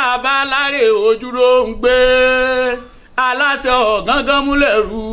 Bàbá láre ojúrò ń gbé aláṣẹ ọ̀gángán múlẹ̀ rú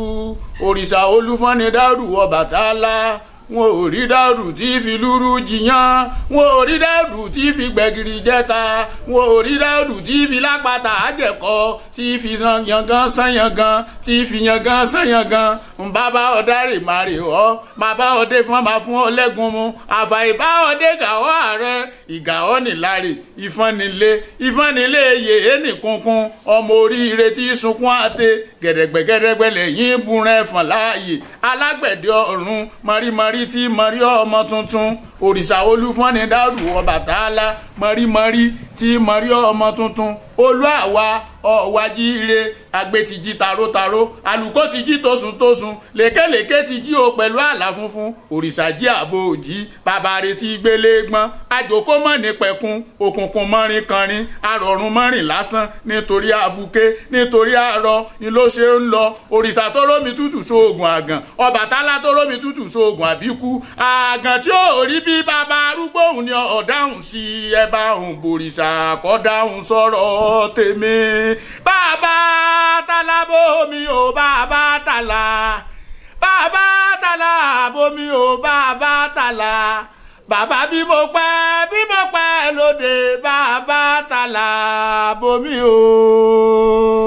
òrìṣà olúfọ́ni dárú Ọbàtálá. Wọn ò rí dàrú tí fi lúrú jiyàn, wọn ò rí dàrú tí fi gbẹ̀gìrì jẹta, wọn ò rí dàrú tí fi lápáta àjẹkọ, tí fi yangan sanyangan, tí fi yangan sanyangan. Bàbá ọ̀dárè màrè ọ́, bàbá ọdẹ fún ọmọ fún ọ lẹ́gùn mu, àfàìbá ọdẹ gàwọ́ ààrẹ, ìgàwọ́ nìlarè, ìfọ́nilé, ìfọ́nilé yèé nìkunkun, ọmọ oríire tí sunkún àtẹ, gẹ̀dẹ̀gbẹ̀gẹ̀dẹ̀gbẹ̀ lẹ́yìn burẹ́ ẹ̀fọ̀n láàyè, alágbẹ̀dẹ ọ̀run, mọ̀rímọ̀rí tí mọ̀rí ọmọ tuntun, òrìṣà olúfọ́ni dárù Ọbàtálá, mọ̀rímọ̀rí tí mọ̀rí ọmọ tuntun, olú àwa ọ̀wá jíire, àgbẹ̀ ti jí tarótaró, àlùkò ti jí tosuntosun, lékelèké ti jí o pẹ̀lú àlà funfun, òrìṣà jí àbò òjì, bàbá rẹ̀ ti gbélé gbọ́n, àjòkó mọ̀ ní pẹ̀kun, òkùnkùn mọ́rin kanrin, arọ̀run mọ́rin lásán, nítorí abuké, nítorí arọ, ni ló ṣe ń lọ, òrìṣà tó rómi tútù sóògùn àgàn, Ọbàtálá tó rómi tútù sóògùn àbíkú, àgàn tí ò rí bí bàbá arúgbó òun ni ọ̀dáhùn sí ẹ bá òun bòrìṣà kọ́ dáhùn sọ̀rọ̀ tèmi. Bàbá tálá bómi o, bàbá tálá, bàbá tálá bómi o, bàbá tálá, bàbá bí mo pẹ́ lóde, bàbá tálá bómi o.